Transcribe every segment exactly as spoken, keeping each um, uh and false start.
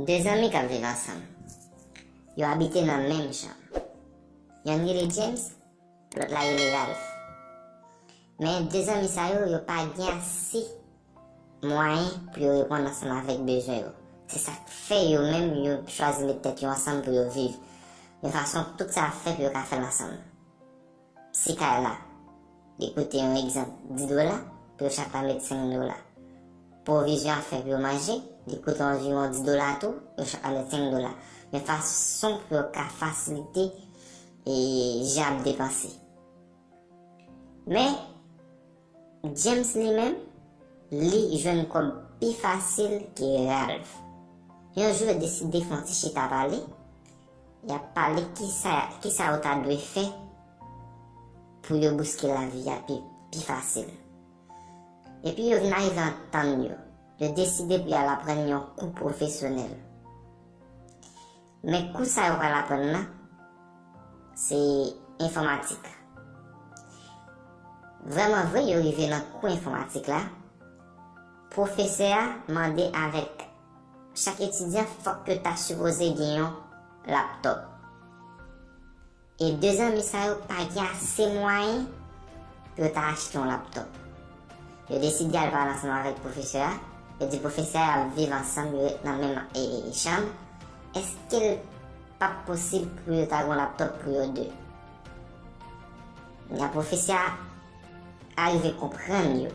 De zanmi k ap viv ansanm. Yo abite nan menm chanm. Yonn rele James, lòt la rele Ralph. Men de zanmi sa yo, yo pa gen ase mwayen pou yo reponn ansanm avèk bezwen yo. Se sa k fè yo menm, yo chwazi met tèt yo ansanm pou yo viv. Yon fason tout sa ap fèt pou yo ka fè l ansanm. Si kay la, li koute yon egzanp dis dola, pou yo chak la met senk dola. Pwovizyon ap fèt pou yo manje, li koute anviwon dis dola tou, yo chak la met senk dola. Men fason pou yo ka fasilite e jan ap depanse. Men, James li menm, li jwenn kòb pi fasil ke Ralph. Yon jou, yo deside fè yon ti chita pale. Y ap pale kisa, kisa yo ta dwe fè pou yo bouske lavi a pi, pi fasil. Epi yo vin rive antann yo. Yo deside pou y al aprann yon kou pwofesyonèl. Men kou sa yo pral aprann nan, se enfòmatik. Vrèman vre, yo rive nan kou enfòmatik la. Pwofesè a mande avèk chak etidyan, fòk yo ta sipoze gen yon laptòp. E de zanmi sa yo pa gen ase mwayen pou yo ta achte yon laptòp. Yo deside al pale ansanm avèk pwofesè a. Yo di pwofesè a y ap viv ansanm, yo ret nan menm, e, e, chanm. Èske l p ap posib pou yo ta gen yon laptòp pou yo de? Kounye a pwofesè a rive konprann yo.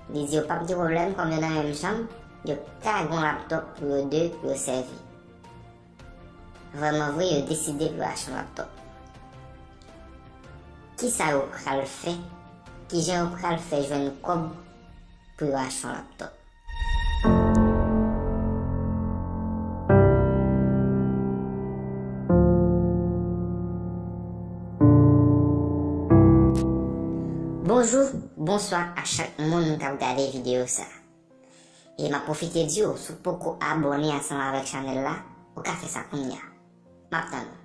Li di yo p ap gen pwoblèm, kòm yo nan menm chanm, yo ka gen yon laptòp pou yo de, pou yo sèvi. Vrèman vre, yo deside pou yo achte yon laptòp. Kisa yo pral fè? Kijan yo pral fè jwenn kòb pou yo achte yon laptòp? Bonjou, bonswa a chak moun k ap gade videyo sa. E m ap pwofite di w, si w poko abòne ansanm avèk chanèl la, ou ka fè sa kounye a. M ap tann ou.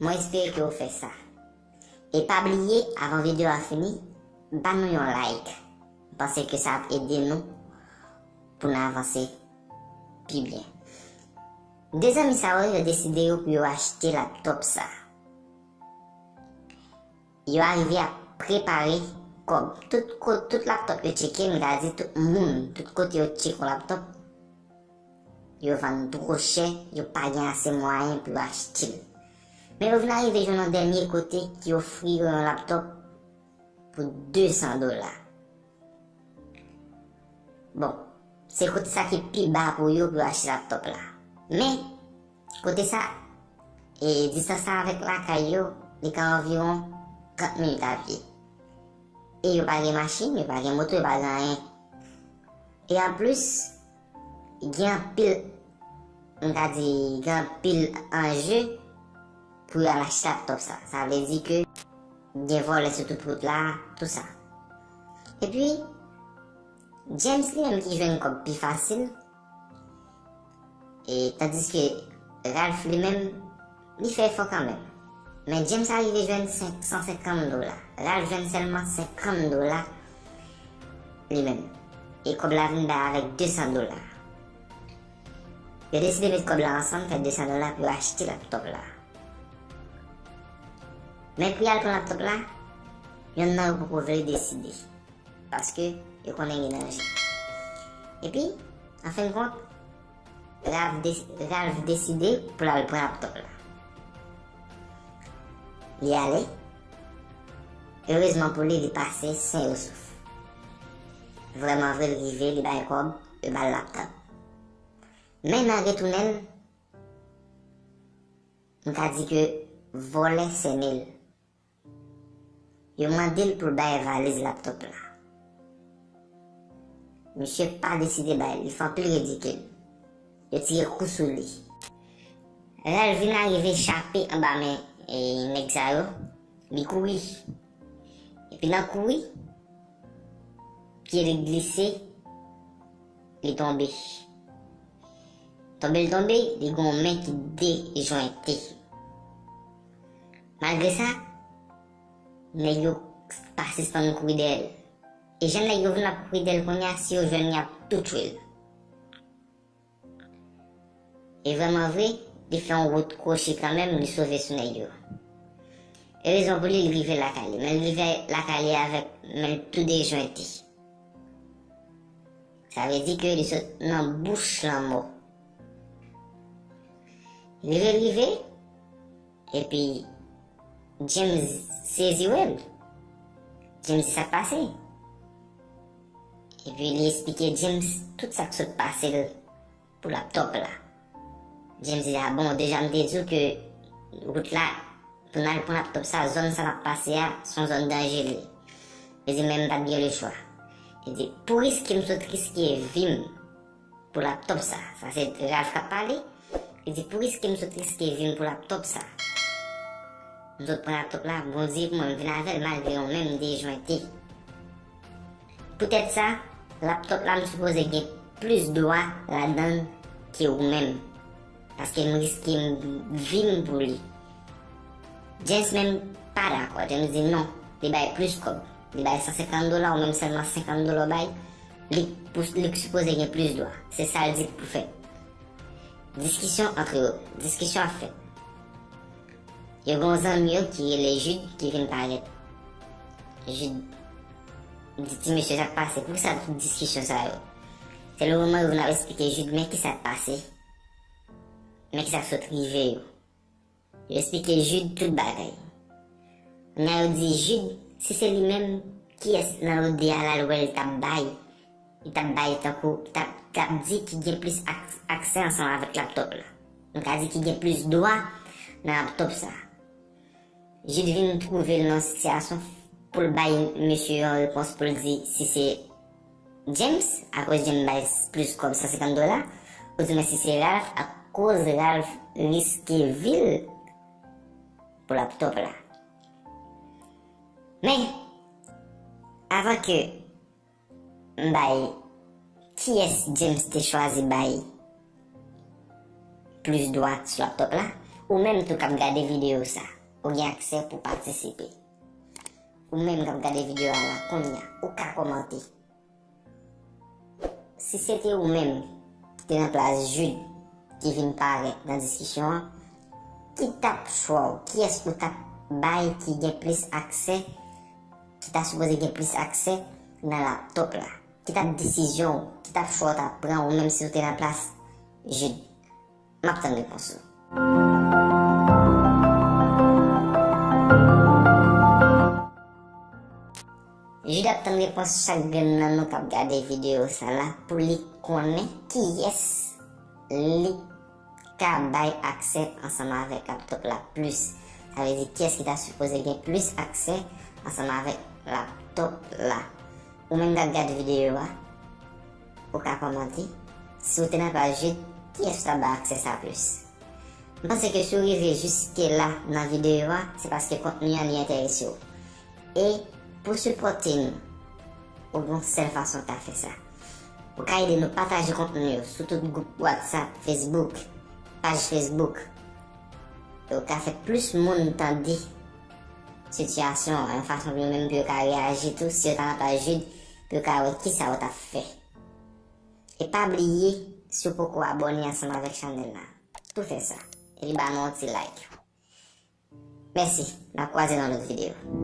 Mwen espere ke w fè sa. E pa bliye, avan videyo a fini, ban nou yon like. M panse ke sa ap ede nou pou n avanse pi byen. De zanmi sa yo, yo deside yo pou yo achte laptòp sa. Yo arive ap prepare kòb. Tout ko-, tout laptòp yo tcheke, m ka di tout moun, tout kote yo tcheke yon laptòp, yo vann twò chè, yo pa gen ase mwayen pou yo achte l. Men yo vin arive jwenn yon dènye kote ki ofri yo yon laptòp pou de san dola. Bon, se kote sa ki pi ba pou yo, pou yo achte laptòp la. Men, kote sa, e distans la avèk lakay yo, li ka anviwon trant minit a pye. E yo pa gen machin, yo pa gen moto, yo pa gen anyen. E anplis, gen anpil, m ta di, gen anpil anje pou yo al achte laptòp sa. Sa vle di ke gen vòlè sou tout wout la, tou sa. Epi, James li menm ki jwenn kòb pi fasil, e tandiske Ralph li menm, li fè efò kanmenm. Men James arive jwenn senk san senkant dola. Ralph jwenn sèlman senkant dola li menm. E kòb la vin bay avèk de san dola. Yo deside met kòb la ansanm, fè de san dola pou yo achte laptòp la. Men pou y al pran laptòp la, yonn nan yo poko vle deside. Paske yo konnen gen danje. Epi, an fen de kont, Ralph de-, Ralph deside pou l al pran laptòp la. Li ale. Erezman pou li, li pase sen yo souf. Vrèman vre, li rive, li bay kòb, yo ba l laptòp. Men nan retounen l, m ka di ke vòlè sènen l. Yo mande l pou l bay valiz laptòp la. Misye pa deside bay, li fè anpil ridikil. Yo tire kou sou li. Ralph vin arive chape anba men, e, nèg sa yo, li kouri. Epi nan kouri, pye li glise, li tonbe. Tonbe l tonbe, li gen yon men ki dejwente. Malgre sa, nèg yo pa sispann kouri dèyè l. E jan nèg yo vin ap kouri dèyè l kounye a, si yo jwenn li, y ap tou tchwe l. E vrèman vre, li fè yon wout kwochi kanmenm, li sove sou nèg yo. Erezman pou li, li rive lakay li. Men li rive lakay li avèk men l tou dejwente. Sa vle di ke li sot nan bouch lanmò. Rive, rive, epi James sezi wè l. James di sa k pase. Epi li esplike James tout sa k sot pase l pou laptòp la. James di, "A bon, deja m te di w ke wout la, pou n al pran laptòp sa, zòn sa n ap pase a, se yon zòn danje li ye." Li di, "Men m pa t gen lechwa." Li di, "Pou riske m sot riske vi m pou laptòp sa." Sa se Ralph k ap pale. Li di, "Pou riske m sot riske vi m pou laptòp sa. M sot pran laptòp la, Bondye pou mwen, m vin avè l malgre yon men m dejwente. Poutèt sa, laptòp la m sipoze gen plis dwa ladan l ke ou menm. Paske m riske m, vi m pou li." James menm pa dakò. James di non, li bay plis kòb. Li bay san senkant dola, ou menm sèlman senkant dola w bay. Li, pou, li sipoze gen plis dwa. Se sa l di k pou fèt. Diskisyon antre yo. Diskisyon ap fèt. Yo gen yon zanmi yo ki rele Jude ki vin parèt. Jude di ti mesye sa k pase. Poukisa tout diskisyon sa yo? Se le moman yo vin ap esplike Jude men kisa k pase. Men kisa k sot rive yo. Yo esplike Jude tout bagay. Kounye a yo di Jude, si se li menm, kiyès nan yo de a la l wè l t ap bay? Li t ap bay tankou, li t ap, li t ap di ki gen plis ak-, aksè ansanm avèk laptòp la. Nou ka di ki gen plis dwa nan laptòp sa. Jude vin twouve l nan yon sitiyasyon pou l bay mesye yon repons pou l di si se James, akoz James bay plis kòb san senkant dola, oudimwen si se Ralph, akoz Ralph riske vi l pou laptòp la. Men, avan ke m bay kiyès James te chwazi bay plis dwa sou laptòp la, ou menm tou k ap gade videyo sa, ou gen aksè pou patisipe. Ou menm k ap gade videyo a la kounye a, ou ka kòmante. Si se te ou menm ki te nan plas Jude ki vin parèt nan diskisyon an, ki t ap chwa w? Kiyès ou t ap bay ki gen plis aksè, ki ta sipoze gen plis aksè nan laptòp la? Ki t ap desizyon w? Ki t ap chwa w t ap pran ou menm si w te nan plas Jude? M ap tann repons ou. Jude ap tann repons chak grenn nan nou k ap gade videyo sa la pou li konnen kiyès li ka bay aksè ansanm avèk laptòp la plis. Sa vle di kiyès ki ta sipoze gen plis aksè ansanm avèk laptòp la. Ou menm k ap gade videyo a, ou ka kòmante. Si w te nan plas Jude, kiyès ou ta bay aksè sa plis? M panse ke si w rive jiske la nan videyo a, se paske kontni an li enterese w. E pou sipòte nou, ou gen yon sèl fason w ka fè sa. Ou ka ede nou pataje kontni yo sou tout gwoup WhatsApp, Facebook, paj Facebook. E ou ka fè plis moun tande sitiyasyon an, yon fason pou yo menm pou yo ka reyaji tou, si yo ta nan paj Jude, pou yo ka wè kisa yo t ap fè. E pa bliye, si w poko abòne ansanm avèk chanèl la, tou fè sa. Epi ba nou yon ti like. Mèsi, n ap kwaze nan lòt videyo.